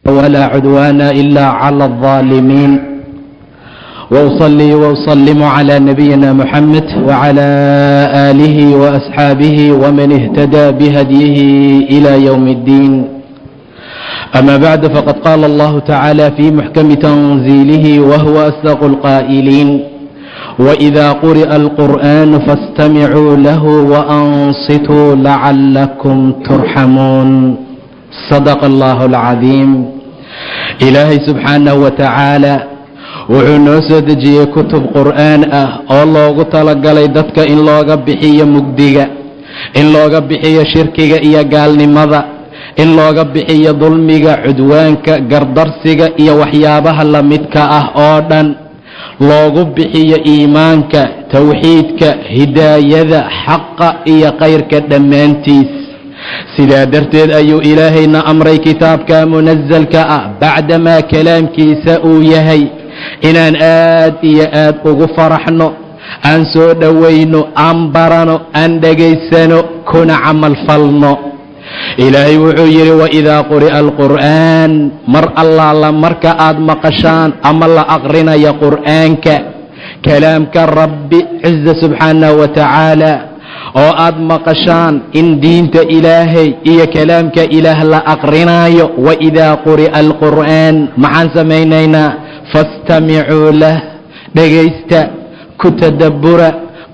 ولا عدوان إلا على الظالمين، وأصلي وأسلم على نبينا محمد وعلى آله وأصحابه ومن اهتدى بهديه إلى يوم الدين. أما بعد، فقد قال الله تعالى في محكم تنزيله وهو أصدق القائلين: وإذا قرئ القرآن فاستمعوا له وأنصتوا لعلكم ترحمون. صدق الله العظيم. Ilaahay subxaanahu wa tacaala wuxuu noo soo dejiyey kutub qur'aan ah oo loogu talagalay dadka in looga bixiyo mugdiga, in looga bixiyo shirkiga iyo gaalnimada, in looga bixiyo dulmiga, cudwaanka, gardarsiga iyo waxyaabaha lamidka ah oo dhan, loogu bixiyo iimaanka, towxiidka, hidaayada, xaqa iyo khayrka dhammaantiis. Sidaa darteed ayuu Ilaahayna amray kitaabka munasalka ah, bacdamaa kalaamkiisa uu yahay, inaan aad iyo aad ugu faraxno, aan soo dhowayno, aan barano, aan dhegaysano, kuna camal falno. Ilaahay wuxuu yidhi: waidaa quri'a alqur'aan, mar allaala marka aad maqashaan ama la aqrinayo qur'aanka, kalaamka Rabbi ciza subxaanahu wa tacaala, oo aad maqashaan in diinta Ilaahay iyo kalaamka Ilaah la aqrinaayo, waidaa quri'a alqur'aan, maxaan samaynaynaa? Fastamicuu lah, dhegaysta, ku tadabbura,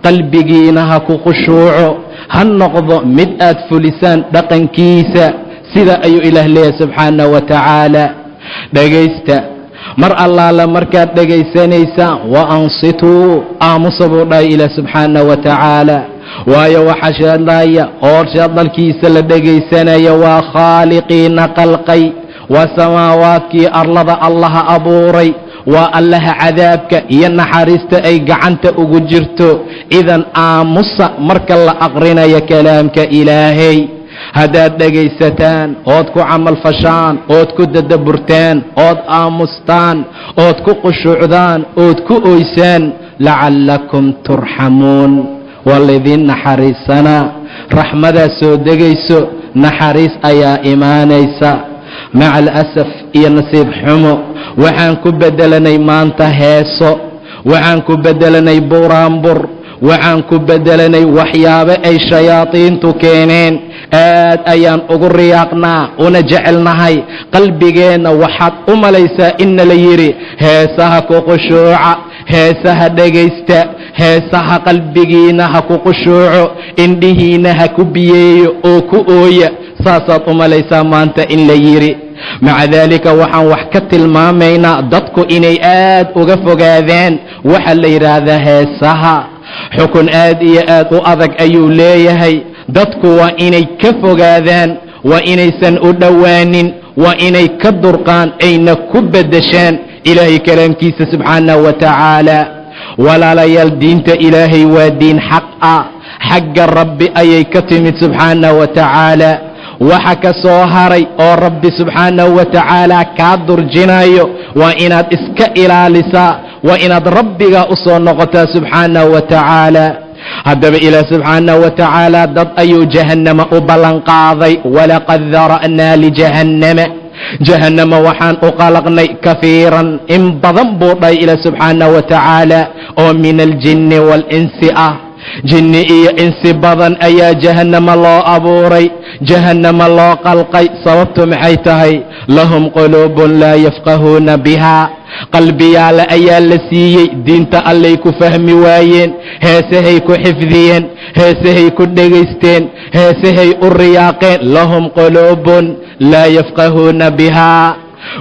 qalbigiina ha ku khushuuco, ha noqdo mid aad fulisaan dhaqankiisa. Sida ayuu Ilaah leeyahay subxaanahu wa tacaala. Dhegaysta mar allaala markaad dhegaysanaysaan, wa ansituu, aamusa buu dhahay Ilaah subxaanahu wa tacaala. Waayo, waxa sheedlaya oo shadalkiisa la dhegaysanaya waa Khaaliqiina qalqay, waa samaawaadkii arlada Allaha abuuray, waa Allaha cadaabka iyo naxariista ay gacanta ugu jirto. Idan aamusa marka la aqrinayo kalaamka Ilaahay. Haddaad dhegaysataan ood ku camalfashaan ood ku tadabburtaan ood aamustaan ood ku qushuucdaan ood ku oysaan, lacallakum turxamuun, waa laydiin naxariisanaa, raxmadaa soo degayso, naxariis ayaa imaanaysa. Maca alasaf iyo nasiib xumo, waxaan ku beddelanay maanta heeso, waxaan ku beddelanay buraanbur, waxaan ku beddelanay waxyaabo ay shayaadiintu keeneen. Aad ayaan ugu riyaaqnaa una jecelnahay. Qalbigeenna waxaad u malaysaa inna la yidhi: heesaha ku qushuuca, heesaha dhegaysta, heesaha qalbigiina ha ku qushuuco, indhihiina ha ku biyeeyo oo ku ooya. Saasaad u malaysaa maanta in la yidhi. Maca daalika, waxaan wax ka tilmaamaynaa dadku inay aad uga fogaadaan waxa la yidhaahdaa heesaha. Xukun aad iyo aad u adag ayuu leeyahay. Dadku waa inay ka fogaadaan, waa inaysan u dhowaanin, waa inay ka durqaan, ayna ku beddeshaan Ilaahay kalaamkiisa subxaanahu wa tacaala. Walaalayaal, diinta Ilaahay waa diin xaq ah, xagga Rabbi ayay ka timid subxaanahu wa tacaala. Waxa ka soo haray oo Rabbi subxaanahu wa tacaala kaa durjinayo waa inaad iska ilaalisaa, waa inaad Rabbigaa u soo noqotaa subxaanahu wa tacaala. Haddaba Ilaah subxaanahu wa tacaala dad ayuu jahannama u ballanqaaday. Walaqad dara'naa lijahannama, jahannama waxaan u qalaqnay, kafiiran, in badan buu dhahay Ilaah subxaanahu wa tacaala, oo min aljinni waalinsi ah. Jinni iyo insi badan ayaa jahannama loo abuuray, jahannama loo qalqay. Sababtu maxay tahay? Lahum quluubun laa yafqahuuna bihaa, qalbiyaale ayaa la siiyey, diinta Allay ku fahmi waayeen, heesahay ku xifdiyeen, heesahay ku dhegaysteen, heesahay u riyaaqeen. Lahum quluubun laa yafqahuuna bihaa,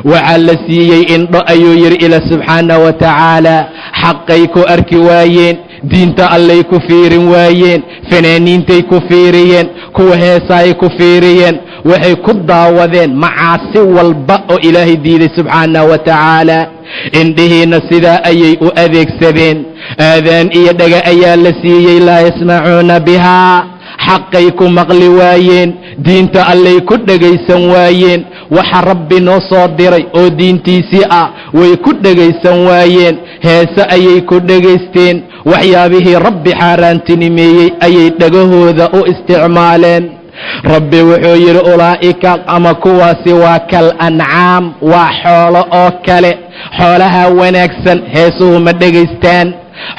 waxaa la siiyey indho ayuu yidhi Ila subxaanah wa tacaala, xaqay ku arki waayeen, diinta Allay ku fiirin waayeen, fanaaniintay ku fiiriyeen, kuwa heesaay ku fiiriyeen, waxay ku daawadeen macaasi walba oo Ilaahay diiday subxaanah wa tacaala. Indhihiinna sidaa ayay u adeegsadeen. Aadaan iyo dhaga ayaa la siiyey, laa yasmacuuna bihaa, xaqay ku maqli waayeen, diinta Allay ku dhegaysan waayeen, waxa Rabbi noo soo diray oo diintiisii ah way ku dhegaysan waayeen, heese ayay ku dhegaysteen, waxyaabihii Rabbi xaaraantinimeeyey ayay dhegahooda u isticmaaleen. Rabbi wuxuu yidhi ulaa'ika ama kuwaasi waa kal ancaam, waa xoolo oo kale. Xoolaha wanaagsan heesuhu ma dhegaystaan.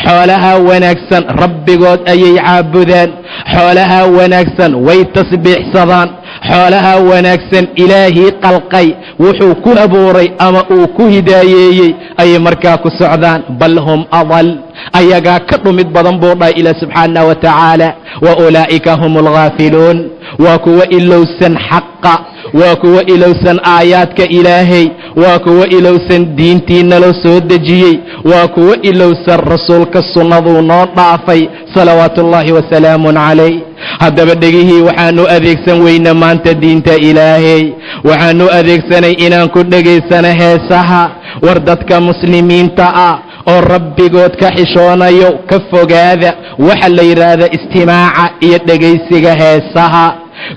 Xoolaha wanaagsan rabbigood ayay caabudaan. Xoolaha wanaagsan way tasbiixsadaan. Xoolaha wanaagsan ilaahii qalqay wuxuu ku abuuray ama uu ku hidaayeeyey ayay markaa ku socdaan. Bal hum adal, ayagaa ka dhumid badan buu dhahay ilaah subxaanah wa tacaala. Wa ulaa'ika hum alghaafiluun, waa kuwa ilowsan xaqa, waa kuwa ilowsan aayaadka Ilaahay, waa kuwa ilowsan diintii naloo soo dejiyey, waa kuwa ilowsan rasuulka sunnaduu noo dhaafay salawaatu ullaahi wasalaamun calayh. Haddaba dhegihii waxaanu adeegsan weyna maanta diinta Ilaahay, waxaanu adeegsanay inaan ku dhegaysano heesaha. War dadka muslimiinta ah oo rabbigood ka xishoonayo, ka fogaada waxa la yidhaahda istimaaca iyo dhegaysiga heesaha.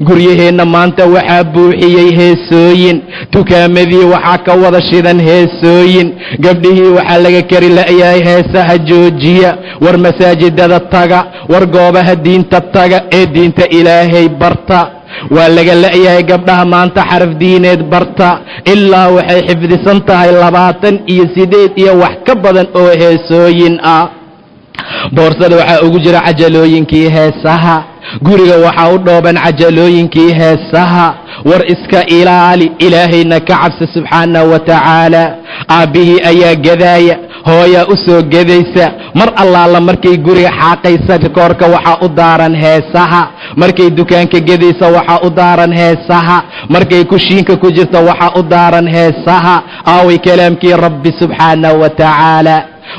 Guryaheenna maanta waxaa buuxiyey heesooyin, dukaamadii waxaa ka wada shidan heesooyin, gabdhihii waxaa laga kari la'yahay heesaha joojiya. War masaajidada taga, war goobaha diinta taga ee diinta Ilaahay barta. Waa laga la'yahay gabdhaha maanta xaraf diineed barta, ilaa waxay xifdisan tahay 28 iyo wax ka badan oo heesooyin ah. Boorsada waxaa ugu jira cajalooyinkii heesaha, guriga waxaa u dhooban cajalooyinkii heesaha. War iska ilaali, Ilaahayna ka cabsa subxaanahu wa tacaala. Aabbihii ayaa gadaaya, hooyaa u soo gedaysa. Mar allaala markay guriga xaaqaysa rikoorka waxaa u daaran heesaha, markay dukaanka gedaysa waxaa u daaran heesaha, markay kushiinka ku jirta waxaa u daaran heesaha. Aaway kalaamkii Rabbi subxaanahu wa tacaala?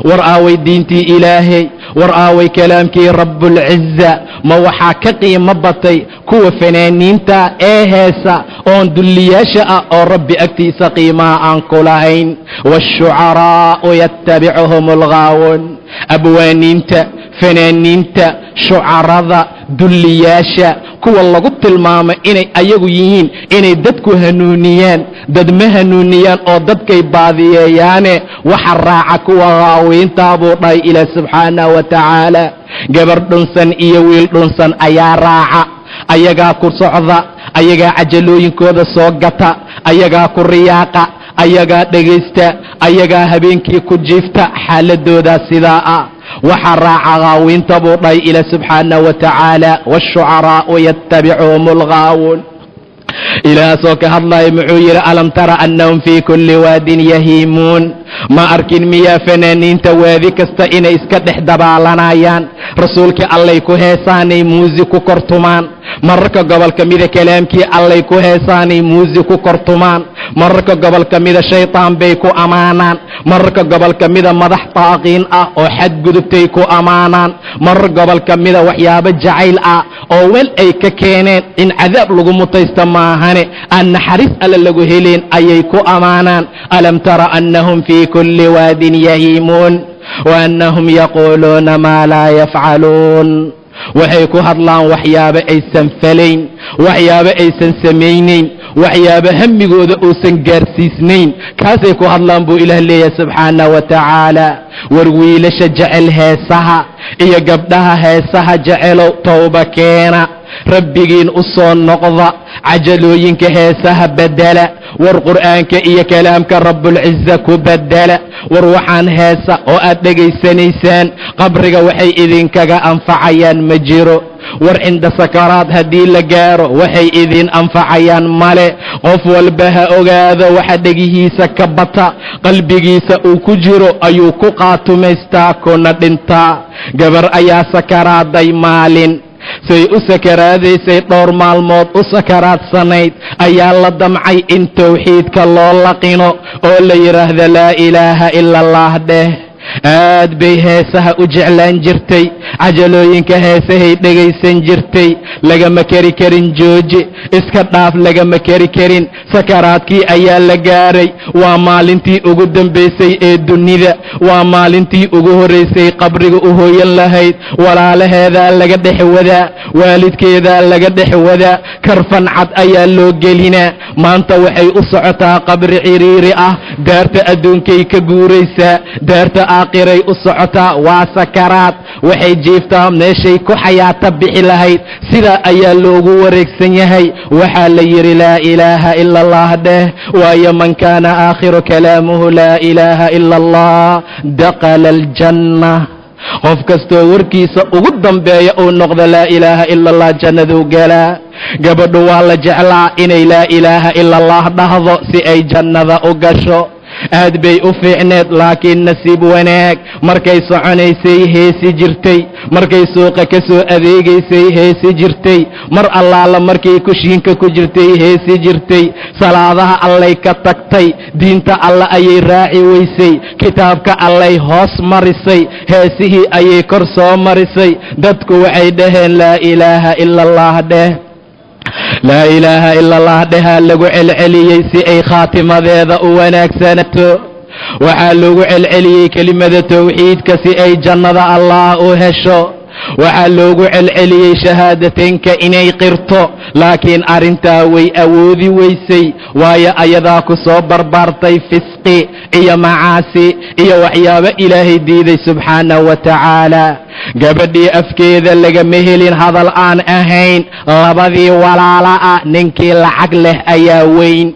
War aaway diintii Ilaahay? War aaway kalaamkii Rabbulciza? Ma waxaa ka qiimo batay kuwa fanaaniinta ee heesa oon dulliyaasha ah oo Rabbi agtiisa qiimaha aan ku lahayn? Waashucaraa'u yattabicuhum alghaawun. Abwaaniinta, fanaaniinta, shucarada, dulliyaasha, kuwa lagu tilmaamay inay ayagu yihiin inay dadku hanuuniyaan, dad ma hanuuniyaan oo dadkay baadiyeeyaane, waxa raaca kuwa haawiintaa buu dhahay ilaah subxaanahu wa tacaala. Gabar dhunsan iyo wiil dhunsan ayaa raaca, ayagaa ku socda, ayagaa cajalooyinkooda soo gata, ayagaa ku riyaaqa, ayagaa dhegaysta, ayagaa habeenkii ku jiifta. Xaaladoodaa sidaa ah, waxaa raaca haawiinta buu dhahay ilaah subxaanahu wa tacaala. Waashucaraa'u yattabicuhum alghaawuun. Ilaahasoo ka hadlaya muxuu yidhi? Alam tara annahum fii kulli waadin yahiimuun. Ma arkin miyaa fanaaniinta waadi kasta inay iska dhex dabaalanayaan? Rasuulkii allay ku heesaanay muusi ku kortumaan. Mararka gobolka mida kalaamkii allay ku heesaanay muusi ku kortumaan. Mararka gobolka mida shaytaan bay ku ammaanaan. Mararka gobolka mida madax taaqiin ah oo xadgudubtay ku ammaanaan. Marar gobolka mida waxyaabo jacayl ah oo wel ay ka keeneen in cadaab lagu mutaysta maahane aan naxariis alle lagu helin ayay ku ammaanaan. Alam tara annahum fii kulli waadin yahiimuun wa annahum yaquuluuna maa laa yafcaluun. Waxay ku hadlaan waxyaabo aysan falayn, waxyaabo aysan samaynayn, waxyaabo hamigooda uusan gaarsiisnayn, kaasay ku hadlaan buu Ilaah leeyahay subxaanah wa tacaala. War wiilasha jecel heesaha iyo gabdhaha heesaha jecelow, towba keena, Rabbigiin u soo noqda, cajalooyinka heesaha bedela. War Qur'aanka iyo kalaamka Rabbulciza ku bedela. War waxaan heesa oo aad dhegaysanaysaan qabriga waxay idinkaga anfacayaan ma jiro. War cinda sakaraad haddii la gaaro waxay idin anfacayaan male. Qof walba ha ogaado, waxa dhegihiisa ka bata qalbigiisa uu ku jiro ayuu ku qaatumaystaa kuna dhintaa. Gabar ayaa sakaraaday maalin, say u sakaraadaysay dhowr maalmood u sakaraadsanayd ayaa la damcay in tawxiidka loo laqino oo la yidhaahdo laa ilaaha ila allah dheh. Aad bay heesaha u jeclaan jirtay, cajalooyinka heesahay dhegaysan jirtay. Lagama keri karin jooji, iska dhaaf, lagama keri karin. Sakaraadkii ayaa la gaaray. Waa maalintii ugu dambaysay ee dunida, waa maalintii ugu horraysay qabriga u hooyan lahayd. Walaalaheedaa laga dhex wadaa, waalidkeedaa laga dhex wadaa, karfan cad ayaa loo gelinaa. Maanta waxay u socotaa qabri ciriiri ah. Daarta adduunkay ka guuraysaa, daarta Aakhiray u socotaa, waa sakaraad, waxay jiiftaa meeshay ku xayaata bixi lahayd. Sidaa ayaa loogu wareegsan yahay. Waxaa la yidhi: "Laa ilaaha ila Allah dheh," waayo "Man kaana aakhiru kalaamuhu laa ilaaha ila Allah dakhala aljanna." Qof kastoo warkiisa ugu dambeeya uu noqdo "laa ilaaha ila Allah", jannaduu galaa. Gabadhu waa la jeclaa inay "laa ilaaha ila Allah" dhahdo si ay jannada u gasho. Aad bay u fiicneed, laakiin nasiib wanaag, markay soconaysay heesi jirtay, markay suuqa ka soo adeegaysay heesi jirtay, mar allaala markay kushiinka ku jirtay heesi jirtay. Salaadaha Allay ka tagtay, diinta Alle ayay raaci weysay, kitaabka Allay hoos marisay, heesihii ayay kor soo marisay. Dadku waxay dhaheen: "Laa ilaaha ila Allah dheh, laa ilaaha ila Allah dhehaa." Lagu celceliyey si ay khaatimadeeda u wanaagsanato. Waxaa lagu celceliyey kelimada tawxiidka si ay jannada Allah u hesho. Waxaa loogu celceliyey shahaadateynka inay qirto, laakiin arrintaa way awoodi weysay, waayo ayadaa ku soo barbaartay fisqi iyo macaasi iyo waxyaabo Ilaahay diiday subxaanahu wa tacaala. Gabadhii afkeeda lagama helin hadal aan ahayn "labadii walaala ah ninkii lacag leh ayaa weyn".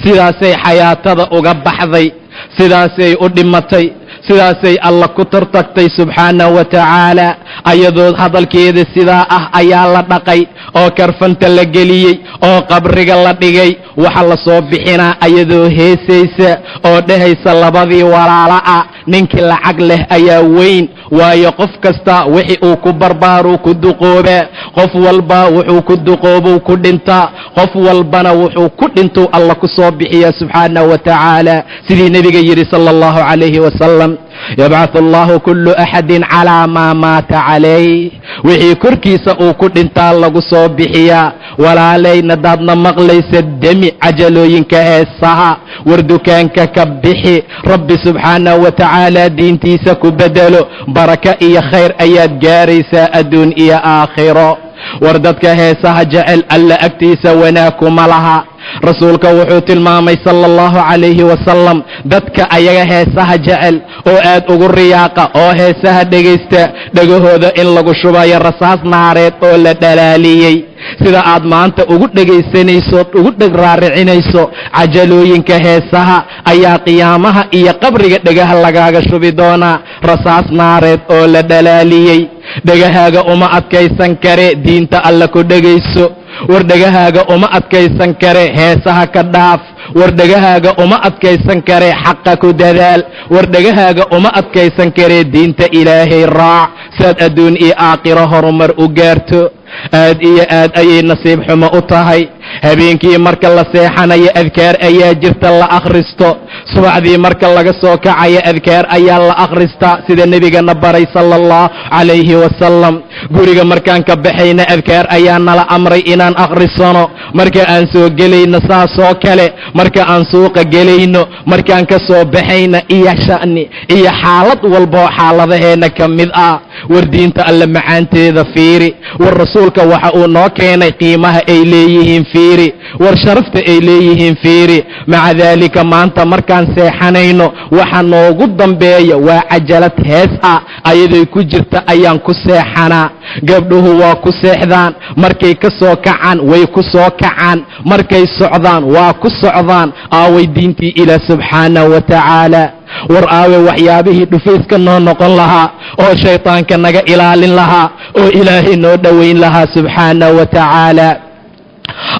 Sidaasay xayaatada uga baxday, sidaasay u dhimatay, sidaasay Alla ku tartagtay subxaanahu wa tacaala. Ayadoo hadalkeeda sidaa ah ayaa la dhaqay oo karfanta la geliyey oo qabriga la dhigay. Waxa la soo bixinaa ayadoo heesaysa oo dhehaysa "labadii walaala ah ninkii lacag leh ayaa weyn", waayo qof kasta wixii uu ku barbaaruu ku duqoobaa. Qof walba wuxuu ku duqoobuu ku dhintaa, qof walbana wuxuu ku dhintuu Alla ku soo bixiyaa subxaanahu wa tacaala, sidii Nebiga yidhi sala Allahu calayhi wasalam: "Yabcaثu Allahu kulu axadin calaa maa maata calayh." Wixii korkiisa uu ku dhintaa lagu soo bixiyaa. Walaalayna daadna maqlaysa, demi cajalooyinka heesaha. War dukaanka ka bixi, Rabbi subxaanahu wa tacaala diintiisa ku bedelo. Baraka iyo khayr ayaad gaaraysaa adduun iyo aakhiro. War dadka heesaha jecel Alla agtiisa wanaag kuma laha. Rasuulka wuxuu tilmaamay sala Allahu calayhi wasalam dadka ayaga heesaha jecel oo aad ugu riyaaqa oo heesaha dhegaysta, dhegahooda in lagu shubayo rasaas naareed oo la dhalaaliyey. Sida aad maanta ugu dhegaysanayso, ugu dheg raaricinayso cajalooyinka heesaha, ayaa qiyaamaha iyo qabriga dhegaha lagaaga shubi doonaa rasaas naareed oo la dhalaaliyey. Dhegahaaga uma adkaysan kare, diinta Alla ku dhegayso. War dhegahaaga uma adkaysan kare, heesaha ka dhaaf. War dhegahaaga uma adkaysan kare, xaqa ku dadaal. War dhegahaaga uma adkaysan kare, diinta Ilaahay raac saad adduun iyo aakhiro horumar u gaarto. Aad iyo aad ayay nasiib xumo u tahay. Habeenkii marka la seexanayo adkaar ayaa jirta la akhristo, subaxdii marka laga soo kacayo adkaar ayaa la akhristaa, sida Nebigana baray sala Allahu calayhi wasalam. Guriga markaan ka baxayna adkaar ayaa nala amray inaan akhrisano, marka aan soo gelayno saasoo kale, marka aan suuqa gelayno, markaan ka soo baxayna, iyo sha'ni iyo xaalad walboo xaaladaheenna ka mid ah. War diinta Alle macaanteeda fiiri. War Rasuulka waxa uu noo keenay qiimaha ay leeyihiin fiiri. War sharafta ay leeyihiin fiiri. Maca daalika, maanta markaan seexanayno waxa noogu dambeeya waa cajalad hees ah. Ayaday ku jirta ayaan ku seexanaa. Gabdhuhu waa ku seexdaan, markay ka soo kacaan way ku soo kacaan, markay socdaan waa ku socdaan. Aaway diintii Ilaah subxaanahu wa tacaala? War aawe waxyaabihii dhufayska noo noqon lahaa oo shaytaanka naga ilaalin lahaa oo Ilaahay noo dhowayn lahaa subxaanahu wa tacaala?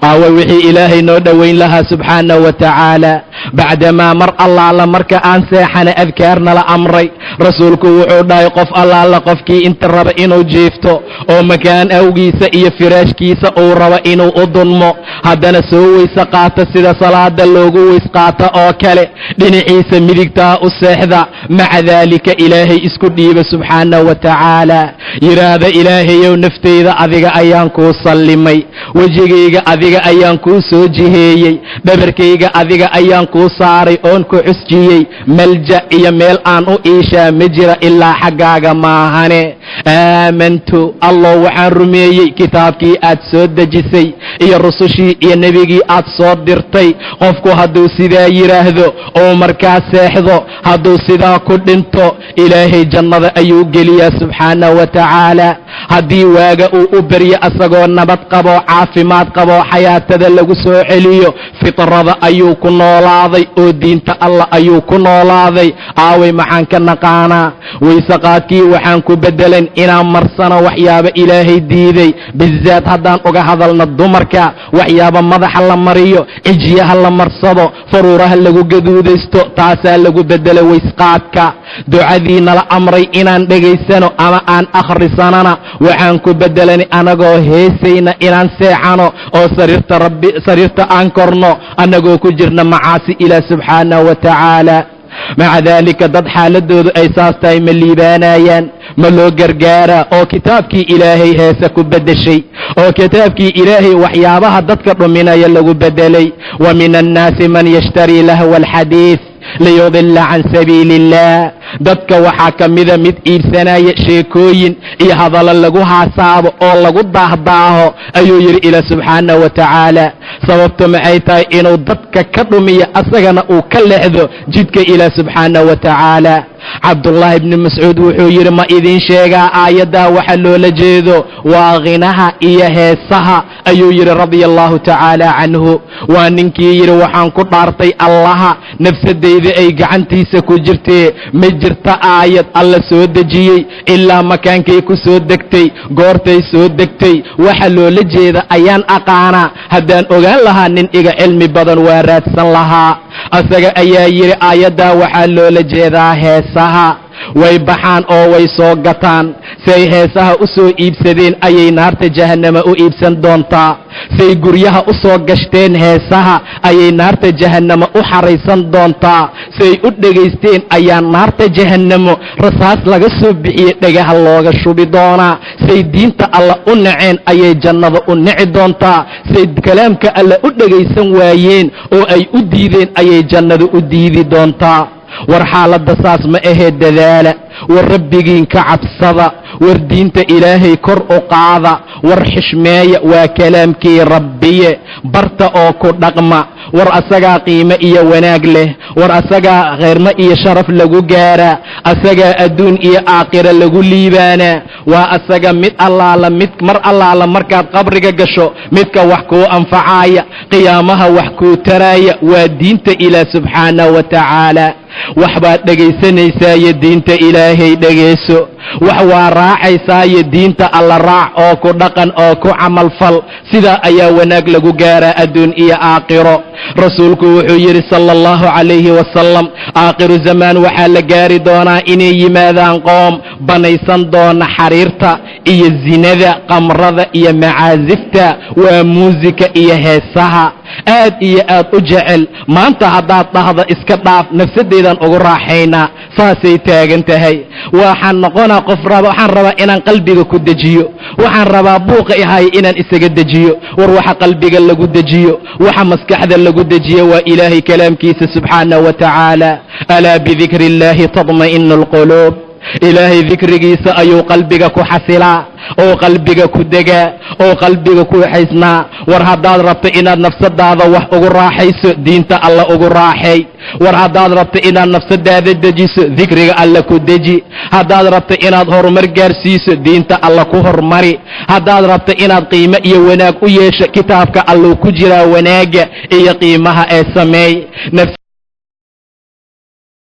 Aawe wixii Ilaahay noo dhowayn lahaa subxaanahu wa tacaala? Bacdamaa mar allaala marka aan seexana adkaarna la amray, Rasuulku wuxuu dhahay: qof allaala qofkii inta raba inuu jiifto oo makaan awgiisa iyo firaashkiisa uu rabo inuu u dunmo, haddana soo weyse qaato sida salaada loogu weys qaato oo kale, dhinaciisa midigtaa u seexda. Maca daalika Ilaahay isku dhiiba subxaanahu wa tacaala, yidhaahda: "Ilaahayow, nafteyda adiga ayaan kuu sallimay, wejigayga adiga ayaan kuu soo jiheeyey, dhabarkayga adiga ayaan kuu saaray oon ku cusjiyey, malja iyo meel aan u iishaa ma jira ilaa xaggaaga maahane." Aamantu, Allow, waxaan rumeeyey kitaabkii aad soo dejisay iyo rusushii iyo nebigii aad soo dirtay. Qofku hadduu sidaa yidhaahdo oo markaa seexdo, hadduu sidaa ku dhinto, Ilaahay jannada ayuu geliyaa subxaana wa tacaala. Haddii waaga uu u beryo asagoo nabad qabo, caafimaad qabo, xayaatada lagu soo celiyo, fitrada ayuu ku noolaaday oo diinta Allah ayuu ku noolaaday. Aaway, maxaan ka naqaanaa? Waysaqaadkii waxaan ku beddelan inaan marsano waxyaabo Ilaahay diiday. Bizaad haddaan uga hadalno dumarka, waxyaabo madaxa la mariyo, cijiyaha la marsado, faruuraha lagu gaduudaysto, taasaa lagu beddelay waysqaadka. Ducadii nala amray inaan dhegaysano ama aan akhrisanana waxaan ku beddelan anagoo heesayna inaan seexano oo sariirta Rabbi, sariirta aan korno annagoo ku jirna macaasi Ilaah subxaanahu wa tacaala. Maca daalika, dad xaaladoodu ay saas tahay ma liibaanayaan? Ma loo gargaaraa? Oo kitaabkii Ilaahay heese ku beddeshay, oo kitaabkii Ilaahay waxyaabaha dadka dhuminaya lagu beddelay. Wa min annaasi man yashtarii lahwa alxadiid liyudila can sabiili illah. Dadka waxaa ka mida mid iibsanaya sheekooyin iyo hadallo lagu haasaabo oo lagu daahdaaho, ayuu yidhi Ilaah subxaanahu wa tacaala. Sababtu maxay tahay? Inuu dadka ka dhumiyo, asagana uu ka leexdo jidka Ilaah subxaanahu wa tacaala. Cabdullaahi ibni Mascuud wuxuu yidhi: "Ma idiin sheegaa aayaddaa waxa loola jeedo? Waa khinaha iyo heesaha," ayuu yidhi radia allahu tacaala canhu. Waa ninkii yidhi: "Waxaan ku dhaartay Allaha nafsadayda ay gacantiisa ku jirtee, ma jirta aayad Alla soo dejiyey ilaa makaankay ku soo degtay, goortay soo degtay, waxa loola jeeda ayaan aqaanaa. Haddaan ogaan lahaa nin iga cilmi badan, waa raadsan lahaa." Asaga ayaa yidhi aayaddaa waxaa loola jeedaa heesaha. Way baxaan oo way soo gataan. Say heesaha u soo iibsadeen ayay naarta jahannama u iibsan doontaa. Say guryaha u soo gashteen heesaha ayay naarta jahannama u xaraysan doontaa. Say u dhegaysteen ayaa naarta jahannamo rasaas laga soo bixiyey dhegaha looga shubi doonaa. Say diinta Alla u naceen ayay jannada u nici doontaa. Say kalaamka Alla u dhegaysan waayeen oo ay u diideen ayay jannada u diidi doontaa. War xaaladda saas ma ahee, dadaala. War Rabbigiin ka cabsada. War diinta Ilaahay kor u qaada. War xishmeeya, waa kalaamkii Rabbiye. Barta oo ku dhaqma. War asagaa qiimo iyo wanaag leh. War asagaa khayrmo iyo sharaf lagu gaaraa. Asagaa adduun iyo aakhira lagu liibaanaa. Waa asaga mid allaala mid mar allaala markaad qabriga gasho midka wax kuu anfacaaya, qiyaamaha wax kuu taraaya, waa diinta Ilaah subxaanahu wa tacaala. Wax baad dhegaysanaysaaiyo diinta Ilaahay dhegayso, wax waa raacaysaayo diinta Alla raac oo ku dhaqan oo ku camalfal. Sidaa ayaa wanaag lagu gaaraa adduun iyo aakhiro. Rasuulku wuxuu yidhi sala allahu calayhi wasalam: "Aakhiru zamaan waxaa la gaari doonaa inay yimaadaan qoom banaysan doona xariirta iyo zinada, qamrada iyo macaasifta," waa muusika iyo heesaha, aad iyo aad u jecel. Maanta haddaad dhahdo iska dhaaf, nafsaddeydaan ugu raaxaynaa, saasay taagan tahay. Waxaan noqonaa qof raba, waxaan rabaa inaan qalbiga ku dejiyo, waxaan rabaa buuqa ihay inaan isaga dejiyo. War waxa qalbiga lagu dejiyo, waxa maskaxda lagu dejiyo waa Ilaahay kalaamkiisa subxaanahu wa tacaala. Alaa bidikri illaahi tadma'inu alquluub. Ilaahay dikrigiisa ayuu qalbiga ku xasilaa oo qalbiga ku degaa oo qalbiga ku xaysnaa. War haddaad rabto inaad nafsadaada wax ugu raaxayso, diinta Alla ugu raaxay. War haddaad rabto inaad nafsadaada dejiso, dikriga Alla ku deji. Haddaad rabto inaad horumar gaarsiiso, diinta Alla ku hormari. Haddaad rabto inaad qiimo iyo wanaag u yeesho, kitaabka Alluu ku jiraa wanaagga iyo qiimaha ee sameey.